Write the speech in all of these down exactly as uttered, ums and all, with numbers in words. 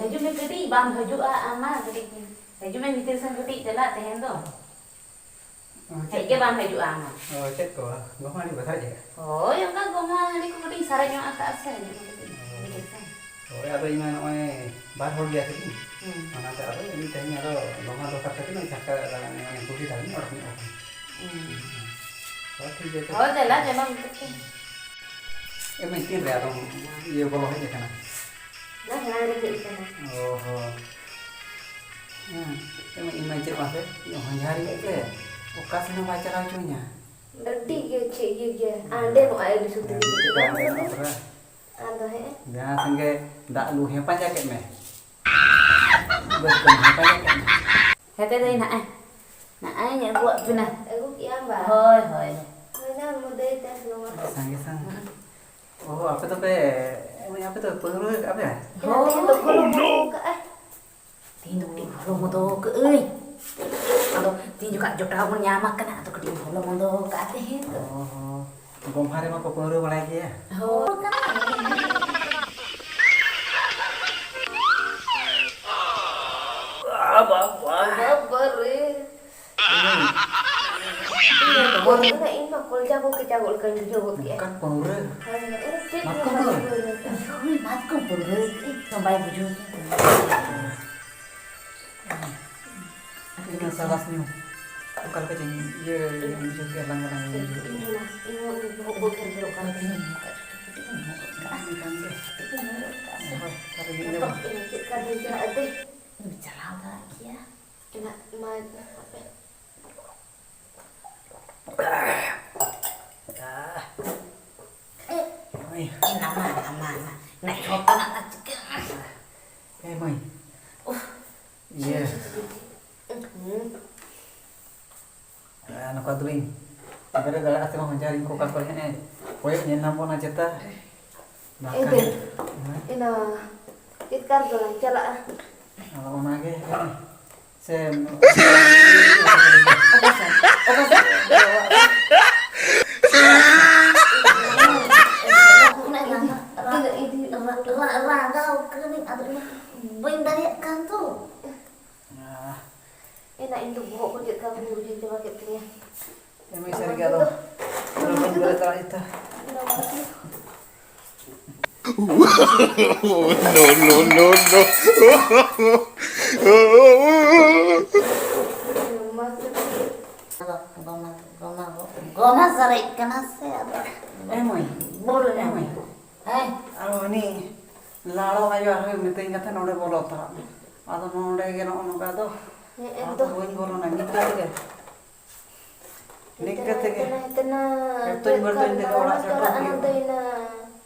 ᱦᱤᱡᱩᱜ ᱢᱮ ᱠᱟᱹᱴᱤᱡ, ᱵᱟᱢ ᱦᱤᱡᱩᱜᱼᱟ ᱟᱢ ᱢᱟ ᱠᱟᱹᱴᱤᱡ᱾ ᱦᱤᱡᱩᱜ ᱢᱮ ᱢᱤᱛᱟᱹ ᱥᱮᱱ ᱠᱟᱹᱴᱤᱡ ᱪᱟᱞᱟᱜ ᱛᱮᱦᱮᱧ ᱫᱚ᱾ ᱚ, ᱦᱮᱡ ᱪᱮᱫ ᱜᱮ ᱠᱚ? ᱵᱟᱢ ᱦᱤᱡᱩᱜᱼᱟ ᱟᱢ ᱢᱟ᱾ ᱚ, ᱪᱮᱫ ᱠᱚ? ᱜᱚᱢᱦᱟ ᱟᱹᱰᱤ ᱵᱟᱫᱷᱟ ᱜᱮ᱾ ᱦᱳᱭ, ᱚᱱᱠᱟ ᱜᱚᱢᱦᱟ ᱦᱟᱺᱰᱤ ᱠᱚ ᱠᱟᱹᱴᱤᱡ ᱥᱟᱨᱮᱡ ᱧᱚᱜ ᱟᱠᱟᱫᱼᱟ ᱥᱮ, ᱦᱤᱡᱩᱜ ᱢᱮ ᱠᱟᱹᱴᱤᱡ᱾ ᱚ᱾ ᱢᱤᱛᱟᱹ ᱥᱮᱱ᱾ ᱦᱳᱭ, ᱟᱫᱚ ᱤᱧ ᱢᱟ ᱱᱚᱜᱼᱚᱭ ᱵᱟᱨ ᱦᱚᱲ ᱜᱮᱭᱟ ᱠᱤᱱ᱾ ᱦᱩᱸ᱾ ᱚᱱᱟᱛᱮ ᱟᱫᱚ ᱤᱧ ᱛᱮᱦᱮᱧ ᱟᱫᱚ ᱜᱚᱢᱦᱟ ᱫᱚᱨᱠᱟᱨ ᱛᱟᱹᱠᱤᱱ, ᱳᱭ ᱪᱷᱟᱴᱠᱟ ᱢᱟᱱᱮ ᱠᱩᱞᱦᱤ ᱫᱷᱟᱨᱮ ᱧᱚᱜ ᱚᱰᱚᱠ ᱧᱚᱜ ᱟᱠᱟᱱᱟ᱾ ᱦᱩᱸ᱾ ᱦᱳᱭ, ᱴᱷᱤᱠ ᱜᱮᱭᱟ, ᱪᱚ᱾ ᱦᱳᱭ, ᱫᱮᱞᱟ, ᱫᱮᱞᱟ, ᱢᱤᱛᱟᱹ ᱥᱮᱱ᱾ ᱮ ᱢᱟᱹᱭ, ᱛᱤᱱ ᱨᱮ ᱟᱫᱚᱢ ᱤᱭᱟᱹ ᱵᱚᱞᱚ ᱦᱮᱡ ᱟᱠᱟᱱᱟ? ᱱᱚᱣᱟ ᱦᱮᱱᱟᱝ ᱨᱮ ᱦᱮᱡ ᱟᱠᱟᱱᱟ᱾ ᱚ ᱦᱚᱸ᱾ ᱦᱮᱸ, ᱮ ᱢᱟᱹᱭ, ᱤᱧ ᱢᱟ ᱪᱮᱫ ᱵᱟᱝ ᱥᱮ, ᱤᱧ ᱦᱚᱧᱦᱟᱨᱤᱧ ᱥᱮ ᱚᱠᱟ ᱥᱮᱱ ᱦᱚᱸ ᱵᱟᱭ ᱪᱟᱞᱟᱣ ᱦᱚᱪᱚᱧᱟ᱾ ᱟᱹᱰᱤ ᱜᱮ ᱪᱮᱫ ᱤᱭᱟᱹ ᱜᱮᱭᱟ, ᱟᱸᱰᱮ ᱱᱚᱜᱼᱚᱭ ᱟᱹᱰᱤ ᱥᱩᱫᱷᱤ ᱦᱮᱸ, ᱜᱮ᱾ ᱪᱮᱫ ᱠᱚ ᱵᱟᱝ ᱟᱸᱰᱮ ᱥᱮᱱᱚᱜ ᱠᱟᱱᱟ? ᱟᱫᱚ ᱦᱮᱸ᱾ ᱡᱟᱦᱟᱸ ᱥᱮᱱ ᱜᱮ ᱫᱟᱜ ᱞᱩ ᱦᱮᱸ ᱯᱟᱸᱡᱟ ᱠᱮᱫ ᱢᱮ᱾ ᱵᱟᱹᱫᱽ ᱠᱟᱹᱢᱤ ᱦᱮᱸ ᱯᱟᱸᱡᱟ ᱠᱮᱫ ᱢᱮ᱾ ᱦᱮᱸ, ᱛᱮ ᱫᱟᱹᱭ, ᱱᱟᱜᱼᱟᱭ, ᱱᱟᱜᱼᱟᱭ ᱟᱹᱜᱩᱣᱟᱫ ᱵᱤᱱᱟ᱾ ᱟᱹᱜᱩ ᱠᱮᱜᱼᱟᱢ ᱵᱟ? ᱦᱳᱭ, ᱦᱳᱭ᱾ ᱦᱳᱭ ᱱᱟ, ᱢᱩᱫᱟᱹᱭ ᱛᱮ ᱱᱚᱣᱟ᱾ ᱥᱟᱸᱜᱮ ᱥᱟᱸᱜᱮ᱾ ᱦᱩᱸ᱾ ᱚ, ᱟᱯᱮ ᱫᱚᱯᱮ, ᱢᱟᱱᱮ, ᱟᱯᱮ ᱫᱚ ᱯᱟᱹᱣᱨᱟᱹ ᱠᱟᱜᱼᱟ ᱯᱮ? ᱦᱳᱭ᱾ ᱛᱮᱦᱮᱧ ᱫᱚ ᱠᱚᱞᱚᱢ ᱵᱚᱱᱫᱚ ᱠᱟᱜᱼᱟ᱾ ᱛᱮᱦᱮᱧ ᱫᱚ ᱠᱟᱹᱴᱤᱡ ᱵᱷᱟᱞᱚ ᱢᱚᱱᱫᱚ ᱠᱟᱜ ᱟᱹᱧ᱾ ᱟᱫᱚ ᱛᱮᱦᱮᱧ ᱡᱚᱠᱷᱟᱜ ᱡᱚᱴᱟᱣ ᱵᱚᱱ ᱧᱟᱢ ᱟᱠᱟᱱᱟ, ᱟᱫᱚ ᱠᱟᱹᱴᱤᱡ ᱵᱷᱟᱞᱚ ᱢᱚᱱᱫᱚ ᱠᱟᱜᱼᱟ ᱛᱮᱦᱮᱧ ᱫᱚ᱾ ᱚ ᱦᱚᱸ᱾ ᱜᱚᱢᱦᱟ ᱨᱮᱢᱟ ᱠᱚ ᱯᱟᱹᱣᱨᱟᱹ ᱵᱟᱲᱟᱭ ᱜᱮᱭᱟ᱾ ᱦᱳᱭ᱾ ᱵᱟᱵᱟ ᱨᱮ᱾ ᱤᱧ ᱢᱟ ᱠᱚᱞᱡᱟ ᱠᱚ ᱠᱮᱪᱟ ᱜᱚᱫ ᱞᱮᱠᱟᱧ ᱵᱩᱡᱷᱟᱹᱣ ᱜᱚᱫ ᱠᱮᱜᱼᱟ᱾ ᱚᱱᱠᱟᱱ ᱯᱟᱹᱣᱨᱟᱹ᱾ ᱦᱳᱭ, ᱦᱳᱭ, ᱪᱮᱫ ᱢᱟᱛᱠᱚᱢ ᱞᱮᱠᱟ ᱯᱟᱹᱣᱨᱟᱹ᱾ ᱯᱟᱹᱣᱨᱟᱹ? ᱦᱳᱭ, ᱢᱟᱛᱠᱚᱢ ᱯᱟᱹᱣᱨᱟᱹ᱾ ᱤᱧ ᱢᱟ ᱵᱟᱭ ᱵᱩᱡᱷᱟᱹᱣ ᱠᱤᱧ᱾ ᱤᱧ ᱢᱟ ᱥᱟᱵᱟᱥ ᱧᱩ᱾ ᱚᱠᱟ ᱞᱮᱠᱟ ᱪᱚᱧ ᱤᱭᱟᱹ ᱵᱩᱡᱷᱟᱹᱣ ᱠᱮᱜᱼᱟ, ᱞᱟᱸᱜᱟ ᱞᱟᱸᱜᱟ ᱜᱤᱧ ᱵᱩᱡᱷᱟᱹᱣ ᱤᱧ ᱠᱮᱜᱼᱟ᱾ ᱦᱚᱸ, ᱤᱧ ᱦᱚᱸ ᱩᱱᱤ ᱵᱚᱦᱚᱜ ᱠᱚ ᱜᱷᱮᱨ ᱜᱷᱮᱨᱚᱜ ᱠᱟᱱ ᱛᱤᱧᱟ᱾ ᱤᱧ ᱠᱟᱱ ᱜᱮ᱾ ᱦᱳᱭ, ᱛᱟᱦᱞᱮ ᱢᱤᱫ ᱧᱤᱫᱟᱹ ᱱᱤᱛᱚᱜ ᱵᱟᱝ᱾ ᱤᱧ ᱪᱮᱫ ᱠᱟᱹᱢᱤᱧ ᱪᱟᱞᱟᱜ ᱛᱮ? ᱪᱟᱞᱟᱣ ᱫᱟᱲᱮᱭᱟᱜ ᱜᱮᱭᱟ᱾ ᱤᱧᱟᱹᱜ ᱢᱟ ᱦᱟᱯᱮ᱾ ᱱᱟᱢᱟ, ᱱᱟᱢᱟ, ᱱᱟ, ᱱᱟ, ᱪᱷᱚᱴᱟ ᱱᱟ, ᱪᱤᱠᱟᱹ? ᱮ ᱢᱟᱹᱭ᱾ ᱩᱯᱷ᱾ ᱤᱭᱟᱹ᱾ ᱦᱩᱸ᱾ ᱟᱨ ᱱᱚᱝᱠᱟ ᱫᱚᱞᱤᱧ ᱵᱮᱨᱮᱫ ᱫᱟᱲᱮᱭᱟᱜᱼᱟ ᱥᱮ ᱵᱟᱝ, ᱡᱟᱦᱟᱸ ᱤᱧ ᱠᱚ ᱚᱠᱟ ᱠᱚᱨᱮ ᱦᱮᱸ ᱠᱚᱭᱚᱜ ᱧᱮᱞ ᱧᱟᱢᱚᱜ ᱠᱟᱱᱟ ᱪᱮᱛᱟ᱾ ᱮ ᱫᱟᱹᱭ, ᱦᱮᱸ? ᱮᱱᱟ ᱪᱮᱫ ᱠᱟᱨ ᱫᱚᱞᱟᱝ ᱪᱟᱞᱟᱜᱼᱟ? ᱟᱫᱚ ᱚᱱᱟᱜᱮ ᱦᱮᱸ᱾ ᱥᱮ ᱚᱠᱟ ᱥᱮᱱ? ᱚᱠᱟ ᱥᱮᱱ? ᱤᱫᱤ, ᱤᱫᱤ᱾ ᱨᱟᱸᱜᱟᱣ ᱠᱟᱹᱱᱟᱹᱧ ᱟᱫᱚ ᱤᱧ ᱵᱟᱹᱧ ᱫᱟᱲᱮᱭᱟᱜ ᱠᱟᱱ ᱫᱚ᱾ ᱮᱱᱟ ᱤᱧ ᱫᱚ ᱵᱚᱦᱚᱜ ᱠᱚ ᱪᱮᱫ ᱞᱮᱠᱟ ᱠᱚ ᱵᱩᱡᱷᱟᱹᱣ ᱪᱟᱵᱟ ᱠᱮᱫ ᱛᱤᱧᱟ᱾ ᱮᱢᱟᱹᱭ ᱥᱟᱹᱨᱤ ᱜᱮ ᱟᱫᱚ ᱯᱩᱨᱟᱹ ᱵᱟᱹᱧ ᱵᱮᱨᱮᱫ ᱫᱟᱲᱮᱭᱟᱜ ᱛᱟ᱾ No, no, no, no. ᱜᱚᱢᱟ, ᱜᱚᱢᱟ, ᱜᱚᱢᱟ ᱥᱟᱨᱮᱡ ᱠᱟᱱᱟ ᱥᱮ ᱟᱫᱚ᱾ ᱮᱢᱟᱹᱭ, ᱵᱚᱞ ᱮᱢᱟᱹᱭ᱾ ᱦᱮᱸ᱾ ᱟᱨ ᱩᱱᱤ ᱞᱟᱲᱚ ᱟᱭᱳ ᱟᱨᱦᱚᱸᱭ ᱢᱤᱛᱟᱹᱧ ᱠᱟᱱ ᱛᱟᱦᱮᱸᱫ, "ᱱᱚᱰᱮ ᱵᱚᱞᱚ ᱛᱟᱲᱟᱜ ᱢᱮ᱾" ᱟᱫᱚ ᱱᱚᱰᱮ ᱜᱮ ᱱᱚᱜᱼᱚ ᱱᱚᱝᱠᱟ ᱫᱚ᱾ ᱦᱮᱸ, ᱟᱫᱚ ᱮᱠᱫᱚᱢ᱾ ᱵᱟᱹᱧ ᱵᱚᱞᱚᱱᱟ, ᱱᱤᱝᱠᱟᱹ ᱛᱮᱜᱮ᱾ ᱱᱤᱝᱠᱟᱹ ᱛᱮᱜᱮ᱾ ᱦᱮᱛᱮᱱᱟ, ᱦᱮᱛᱮᱱᱟ, ᱦᱮᱛᱚᱧ ᱵᱟᱹᱲᱛᱚᱧ ᱛᱮᱜᱮ ᱚᱲᱟᱜ ᱥᱮᱴᱮᱨ ᱪᱟᱞᱟᱜ ᱦᱩᱭᱩᱜᱼᱟ᱾ ᱟᱱᱟᱱᱫᱚᱭᱱᱟ᱾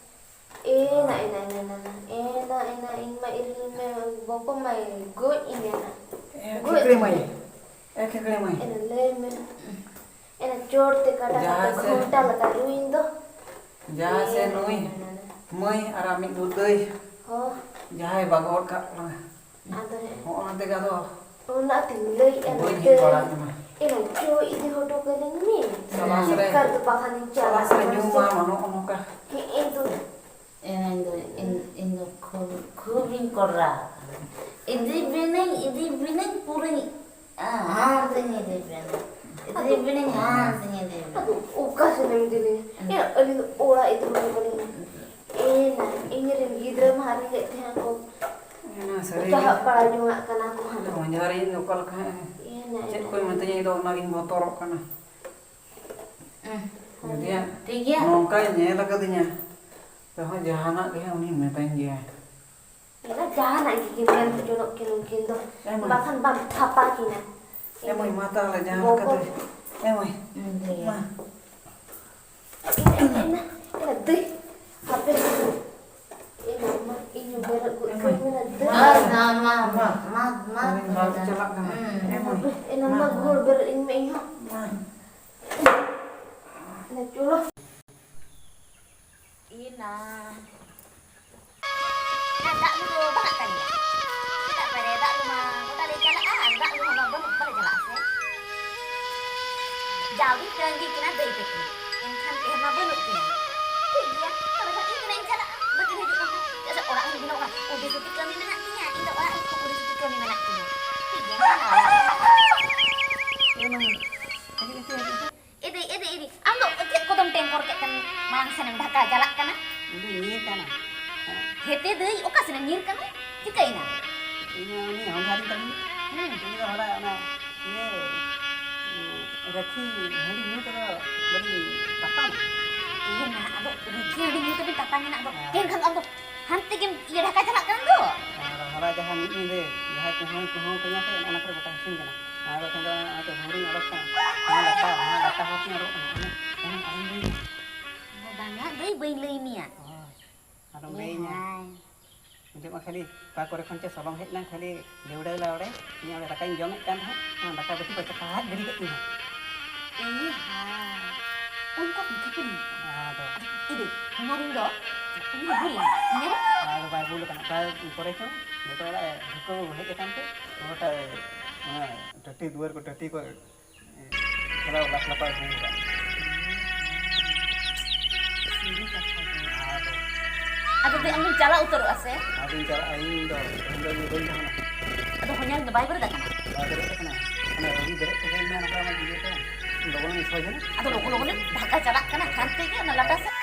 ᱮᱱᱟ, ᱮᱱᱟ, ᱮᱱᱟ, ᱮᱱᱟ, ᱮᱱᱟ, ᱮᱱᱟ, ᱮᱱᱟ, ᱤᱧ ᱢᱟ ᱤᱨᱤᱞ ᱢᱮ, ᱵᱚᱠᱚ ᱢᱟᱭ ᱜᱚᱡ ᱤᱧᱟ ᱱᱟ᱾ ᱮ, ᱜᱚᱡ ᱠᱷᱮᱠᱲᱮ ᱢᱟᱭ᱾ ᱤᱧᱟ᱾ ᱮ, ᱠᱷᱮᱠᱲᱮ ᱢᱟᱭ᱾ ᱮᱱᱟ, ᱞᱟᱹᱭ ᱢᱮ᱾ ᱮᱱᱟ, ᱪᱚᱴ ᱛᱮ ᱠᱟᱴᱟ ᱡᱟᱦᱟᱸ ᱠᱟᱛᱮ ᱥᱮ ᱜᱷᱚᱱᱴᱟ ᱞᱮᱠᱟ ᱨᱩᱭᱤᱧ ᱫᱚ᱾ ᱡᱟᱦᱟᱸ ᱥᱮ ᱮ, ᱱᱩᱭ ᱱᱟ, ᱱᱟ, ᱱᱟ᱾ ᱢᱟᱹᱭ ᱟᱨ ᱟᱢᱤᱡ ᱫᱩᱫᱟᱹᱭ ᱦᱚᱸ᱾ ᱡᱟᱦᱟᱸᱭ ᱵᱟᱜᱚ ᱜᱚᱫ ᱠᱟᱜ ᱵᱚᱱᱟ᱾ ᱟᱫᱚ ᱦᱮᱸ᱾ ᱦᱚᱸᱜᱼᱚ ᱱᱟ ᱛᱮᱜᱮ ᱟᱫᱚ ᱚᱱᱟ ᱛᱤᱧ ᱞᱟᱹᱭᱮᱫᱼᱟ ᱵᱟᱹᱧ ᱱᱚᱛᱮ᱾ ᱦᱮᱡ ᱵᱟᱲᱟᱜ ᱠᱟᱱᱟ᱾ ᱮᱱᱟ ᱪᱚ ᱤᱫᱤ ᱦᱚᱴᱚ ᱠᱟᱹᱞᱤᱧ ᱢᱮ᱾ ᱥᱟᱞᱟᱥ ᱨᱮ, ᱪᱮᱫ ᱠᱟᱨ ᱫᱚ ᱵᱟᱠᱷᱟᱱᱤᱧ ᱪᱟᱞᱟᱜ ᱥᱟᱞᱟᱥ ᱨᱮ ᱠᱟᱱᱟ ᱧᱩ ᱥᱮ? ᱢᱟ ᱱᱚᱜᱼᱚ ᱱᱚᱝᱠᱟ᱾ ᱦᱮᱸ, ᱤᱧ ᱫᱚ ᱮᱱᱟᱹᱧ ᱫᱚ ᱤᱧ, ᱤᱧ ᱫᱚ ᱠᱷᱩᱵ, ᱠᱷᱩᱵᱤᱧ ᱠᱚᱰᱨᱟ ᱟᱠᱟᱱᱟ᱾ ᱤᱫᱤ ᱵᱤᱱᱟᱹᱧ, ᱤᱫᱤ ᱵᱤᱱᱟᱹᱧ ᱯᱩᱨᱟᱹᱧ ᱦᱟᱱᱛᱮᱧ ᱤᱫᱤ ᱵᱤᱱᱟ᱾ ᱤᱫᱤ ᱟᱫᱚ ᱵᱤᱱᱟᱹᱧ ᱦᱟᱱᱛᱮᱧ ᱤᱫᱤ ᱵᱤᱱᱟ᱾ ᱟᱫᱚ ᱚᱠᱟ ᱥᱮᱱᱮᱢ ᱤᱫᱤ ᱞᱤᱧᱟ? ᱦᱩᱸ᱾ ᱮ, ᱟᱹᱞᱤᱧ ᱫᱚ ᱚᱲᱟᱜ ᱤᱫᱤ ᱦᱚᱴᱚ ᱠᱟᱹᱞᱤᱧ ᱢᱮ᱾ ᱮᱱᱟ, ᱤᱧ ᱨᱮᱱ ᱜᱤᱫᱽᱨᱟᱹ ᱢᱟ ᱨᱮᱸᱜᱮᱡ ᱛᱟᱦᱮᱸ ᱠᱚ᱾ ᱮᱱᱟ ᱥᱟᱹᱨᱤ ᱜᱮ᱾ ᱪᱟᱦᱟᱜ ᱵᱟᱲᱟ ᱡᱚᱝᱟᱜ ᱠᱟᱱᱟ ᱠᱚ ᱦᱟᱸᱜ᱾ ᱢᱟᱡᱷᱟᱨᱤᱧ ᱚᱠᱟ ᱞᱮᱠᱟ ᱦᱟᱸᱜ ᱮᱱᱟ, ᱪᱮᱫ ᱮᱱᱟ, ᱠᱚᱭ ᱮᱱᱟ᱾ ᱢᱤᱛᱟᱹᱧᱟ, ᱤᱧ ᱫᱚ ᱚᱱᱟᱜᱤᱧ ᱵᱚᱛᱚᱨᱚᱜ ᱠᱟᱱᱟ᱾ ᱦᱩᱸ᱾ ᱡᱩᱫᱤ ᱦᱟᱸᱜ ᱴᱷᱤᱠ ᱜᱮᱭᱟ᱾ ᱱᱚᱝᱠᱟᱭ ᱧᱮᱞ ᱟᱠᱟᱫᱤᱧᱟ, ᱛᱮᱦᱚᱸ ᱡᱟᱦᱟᱱᱟᱜ ᱜᱮ ᱦᱟᱸᱜ ᱩᱱᱤ ᱢᱮᱛᱟᱧ ᱜᱮᱭᱟᱭ᱾ ᱮᱱᱟ, ᱡᱟᱦᱟᱱᱟᱜ ᱜᱮᱠᱤᱱ ᱢᱮᱱ ᱦᱚᱪᱚᱱᱚᱜ ᱠᱤᱱ ᱩᱱᱠᱤᱱ ᱫᱚ, ᱮᱢᱟᱹᱭ᱾ ᱵᱟᱠᱷᱟᱱ ᱵᱟᱢ ᱛᱷᱟᱯᱟ ᱠᱤᱱᱟ᱾ ᱮᱢᱟᱹᱭ, ᱢᱟ ᱛᱟᱦᱞᱮ ᱡᱟᱦᱟᱸ ᱞᱮᱠᱟ ᱵᱚᱠᱚ᱾ ᱛᱮ᱾ ᱮᱢᱟᱹᱭ, ᱦᱩᱸ, ᱴᱷᱤᱠ ᱜᱮᱭᱟ᱾ ᱢᱟ᱾ ᱮᱱᱟ, ᱮᱱᱟ, ᱮᱱᱟ, ᱫᱟᱹᱭ, ᱦᱟᱯᱮ᱾ ᱮᱱᱟ, ᱢᱟ, ᱤᱧ ᱦᱚᱸ ᱵᱮᱨᱮᱫ ᱜᱚᱫ ᱮᱢᱟᱹᱭ, ᱠᱟᱹᱧ ᱢᱮ ᱱᱟ, ᱫᱟᱹᱭ᱾ ᱢᱟ, ᱢᱟ, ᱢᱟ, ᱢᱟ, ᱢᱟ, ᱢᱟ, ᱩᱱᱤ ᱵᱟᱵᱩ ᱪᱟᱞᱟᱜ ᱠᱟᱱᱟ᱾ ᱦᱩᱸ᱾ ᱮᱢᱟᱹᱭ, ᱮᱱᱟ, ᱢᱟ, ᱢᱟ, ᱢᱟ᱾ ᱜᱷᱳᱲ ᱵᱮᱨᱮᱫ ᱤᱧ ᱢᱮ ᱤᱧ ᱦᱚᱸ᱾ ᱢᱟ᱾ ᱮᱱᱟ, ᱪᱚᱞᱚ᱾ ᱮᱱᱟ᱾ ᱟᱨ ᱫᱟᱜ ᱞᱩ ᱫᱚ ᱵᱟᱝᱟᱜ ᱠᱟᱱ ᱜᱮᱭᱟ᱾ ᱥᱮᱛᱟᱜ ᱯᱟᱭᱨᱮ ᱫᱟᱜ ᱞᱩ ᱢᱟ ᱜᱚᱴᱟ ᱞᱮ ᱪᱟᱞᱟᱜᱼᱟ, ᱟᱨ ᱫᱟᱜ ᱞᱩ ᱦᱚᱸ ᱵᱟᱹᱱᱩᱜ, ᱵᱟᱞᱮ ᱪᱟᱞᱟᱜᱼᱟ ᱥᱮ᱾ ᱡᱟᱣᱜᱮ ᱛᱟᱺᱜᱤ ᱠᱤᱱᱟ ᱫᱟᱹᱭ ᱛᱟᱹᱠᱤᱱ, ᱮᱱᱠᱷᱟᱱ ᱛᱮᱦᱮᱧ ᱢᱟ ᱵᱟᱹᱱᱩᱜ ᱠᱤᱱᱟ᱾ ᱴᱷᱤᱠ ᱜᱮᱭᱟ, ᱛᱚᱵᱮ ᱠᱷᱟᱱ ᱤᱧ ᱜᱮ ᱱᱟᱜ ᱤᱧ ᱪᱟᱞᱟᱜᱼᱟ, ᱵᱟᱹᱠᱤᱱ ᱦᱤᱡᱩᱜ ᱠᱟᱱᱟ᱾ ᱪᱮᱫᱟᱜ ᱥᱮ ᱚᱲᱟᱜ ᱦᱚᱸᱧ ᱵᱷᱤᱱᱟᱹᱣ ᱠᱟᱱᱟ, ᱩᱰᱤ ᱥᱩᱴᱤ ᱠᱟᱹᱢᱤ ᱢᱮᱱᱟᱜ ᱛᱤᱧᱟ, ᱤᱧ ᱫᱚ ᱠᱷᱟᱱᱮᱢ ᱰᱷᱟᱠᱟ ᱪᱟᱞᱟᱜ ᱠᱟᱱᱟ? ᱤᱧ ᱫᱚᱧ ᱧᱤᱨ ᱠᱟᱱᱟ᱾ ᱦᱮᱸ᱾ ᱦᱮᱛᱮ ᱫᱟᱹᱭ, ᱚᱠᱟ ᱥᱮᱱᱮᱢ ᱧᱤᱨ ᱠᱟᱱᱟ? ᱪᱤᱠᱟᱹᱭᱮᱱᱟ? ᱤᱧ ᱦᱚᱸ ᱩᱱᱤ ᱦᱚᱧᱦᱟᱨᱤᱧ ᱛᱟᱞᱤᱧ᱾ ᱦᱩᱸ᱾ ᱩᱱᱤ ᱫᱚ ᱦᱚᱞᱟ ᱚᱱᱟ ᱤᱭᱟᱹ, ᱩᱸ, ᱨᱟᱹᱠᱷᱤ ᱦᱟᱺᱰᱤ ᱧᱩ ᱛᱮᱫᱚ ᱵᱟᱹᱞᱤᱧ ᱛᱟᱯᱟᱢᱟ᱾ ᱤᱭᱟᱹ ᱱᱟ, ᱟᱫᱚ ᱨᱟᱹᱠᱷᱤ ᱦᱟᱺᱰᱤ ᱧᱩ ᱛᱮᱵᱤᱱ ᱛᱟᱯᱟᱢ ᱮᱱᱟ, ᱟᱫᱚ ᱦᱮᱸ᱾ ᱮᱱᱠᱷᱟᱱ ᱫᱚ ᱟᱫᱚ ᱦᱟᱱᱛᱮ ᱜᱮᱢ ᱤᱭᱟᱹ ᱰᱷᱟᱠᱟ ᱪᱟᱞᱟᱜ ᱠᱟᱱ ᱫᱚ᱾ ᱟᱨ ᱦᱚᱞᱟ ᱡᱟᱦᱟᱸ ᱢᱤᱫ ᱧᱤᱫᱟᱹ ᱡᱟᱦᱟᱸᱭ ᱠᱚᱦᱚᱸ ᱠᱚᱦᱚᱸ ᱠᱚ ᱧᱟᱢ ᱠᱮᱫ, ᱚᱱᱟ ᱠᱚᱨᱮ ᱜᱚᱴᱟ ᱦᱟᱹᱥᱩᱧ ᱠᱟᱱᱟ᱾ ᱟᱨ ᱵᱟᱠᱷᱟᱱ ᱫᱚ ᱱᱚᱜᱼᱚᱭ ᱛᱚ ᱵᱷᱳᱨᱤᱧ ᱚᱰᱚᱠ ᱠᱟᱱᱟ᱾ ᱦᱟᱱᱟ ᱞᱟᱴᱟ, ᱦᱟᱱᱟ ᱞᱟᱴᱟ ᱦᱚᱸ ᱛᱤᱧ ᱚᱰᱚᱠ ᱠᱟᱱᱟ᱾ ᱚᱱᱟ, ᱚᱱᱟ ᱟᱞᱚᱢ ᱞᱟᱹᱭᱟ᱾ ᱵᱟᱝᱟ ᱫᱟᱹᱭ, ᱵᱟᱹᱧ ᱞᱟᱹᱭ ᱢᱮᱭᱟ᱾ ᱦᱳᱭ, ᱟᱞᱚᱢ ᱮ ᱞᱟᱹᱭᱟᱹᱧᱟ᱾ ᱦᱟᱭ᱾ ᱱᱤᱛᱚᱜ ᱢᱟ ᱠᱷᱟᱹᱞᱤ ᱚᱠᱟ ᱠᱚᱨᱮ ᱠᱷᱚᱱ ᱪᱚ ᱥᱚᱞᱚᱝ ᱦᱮᱡ ᱮᱱᱟ, ᱠᱷᱟᱹᱞᱤ ᱞᱮᱣᱲᱟ ᱞᱟᱣᱲᱮ᱾ ᱤᱧ ᱚᱸᱰᱮ ᱫᱟᱠᱟᱧ ᱡᱚᱢᱮᱫ ᱠᱟᱱ ᱛᱟᱦᱮᱸᱫ, ᱚᱱᱟ ᱫᱟᱠᱟ ᱵᱟᱹᱴᱤ ᱠᱚ ᱪᱟᱯᱟᱫ ᱜᱤᱰᱤ ᱠᱮᱫ ᱛᱤᱧᱟ᱾ ᱮ ᱦᱟᱭ, ᱚᱱᱠᱟ ᱠᱚ ᱠᱷᱟᱹᱯᱟᱹᱨᱤ ᱠᱟᱱᱟ᱾ ᱟᱫᱚ? ᱤᱨᱮ, ᱦᱚᱧᱦᱟᱨᱤᱧ ᱫᱚ ᱩᱱᱤ ᱫᱚ ᱵᱷᱩᱞ ᱮᱱᱟ, ᱦᱮᱸ? ᱟᱫᱚ ᱵᱟᱭ ᱵᱷᱩᱞ ᱠᱟᱱᱟ, ᱚᱠᱟ ᱯᱚᱨᱮ ᱪᱚ ᱡᱚᱛᱚ ᱦᱚᱲᱟᱜ ᱮ ᱴᱷᱤᱠᱟᱹ ᱦᱮᱡ ᱟᱠᱟᱱ ᱛᱮ, ᱜᱚᱴᱟ ᱚᱱᱟ ᱴᱟᱹᱴᱤ ᱫᱩᱣᱟᱹᱨ ᱠᱚ ᱴᱟᱹᱴᱤ ᱠᱚ ᱪᱟᱞᱟᱣ ᱞᱟᱯ ᱞᱟᱯᱟᱭ ᱦᱩᱭ ᱠᱟᱱᱟ᱾ ᱥᱟᱹᱨᱤ ᱠᱟᱛᱷᱟ ᱜᱮ᱾ ᱟᱫᱚ ᱟᱫᱚ ᱫᱮ, ᱟᱢ ᱫᱚᱢ ᱪᱟᱞᱟᱣ ᱩᱛᱟᱹᱨᱚᱜᱼᱟ ᱥᱮ? ᱟᱫᱚᱧ ᱪᱟᱞᱟᱜᱼᱟ, ᱤᱧ ᱫᱚ ᱛᱮᱦᱮᱧ ᱫᱚ ᱤᱧ ᱫᱚ ᱵᱟᱹᱧ ᱛᱟᱦᱮᱱᱟ᱾ ᱟᱫᱚ ᱦᱚᱧᱦᱟᱨᱤᱧ ᱫᱚ ᱵᱟᱭ ᱵᱮᱨᱮᱫ ᱟᱠᱟᱱᱟ? ᱵᱟᱭ ᱵᱮᱨᱮᱫ ᱟᱠᱟᱱᱟ᱾ ᱚᱱᱟ ᱨᱩᱜᱤ ᱵᱮᱨᱮᱫ ᱛᱮᱜᱮ ᱤᱧ ᱢᱟ ᱱᱚᱝᱠᱟ ᱢᱟ ᱤᱭᱟᱹ ᱠᱟᱱ᱾ ᱞᱚᱜᱚᱱ ᱤᱧ ᱥᱚᱡᱷᱮ ᱱᱟ᱾ ᱟᱫᱚ ᱞᱚᱜᱚᱱ ᱞᱚᱜᱚᱱ ᱮᱢ ᱰᱷᱟᱠᱟ ᱪᱟᱞᱟᱜ ᱠᱟᱱᱟ, ᱦᱟᱱᱛᱮ ᱜᱮ ᱚᱱᱟ ᱞᱟᱴᱟ ᱥᱮᱫ᱾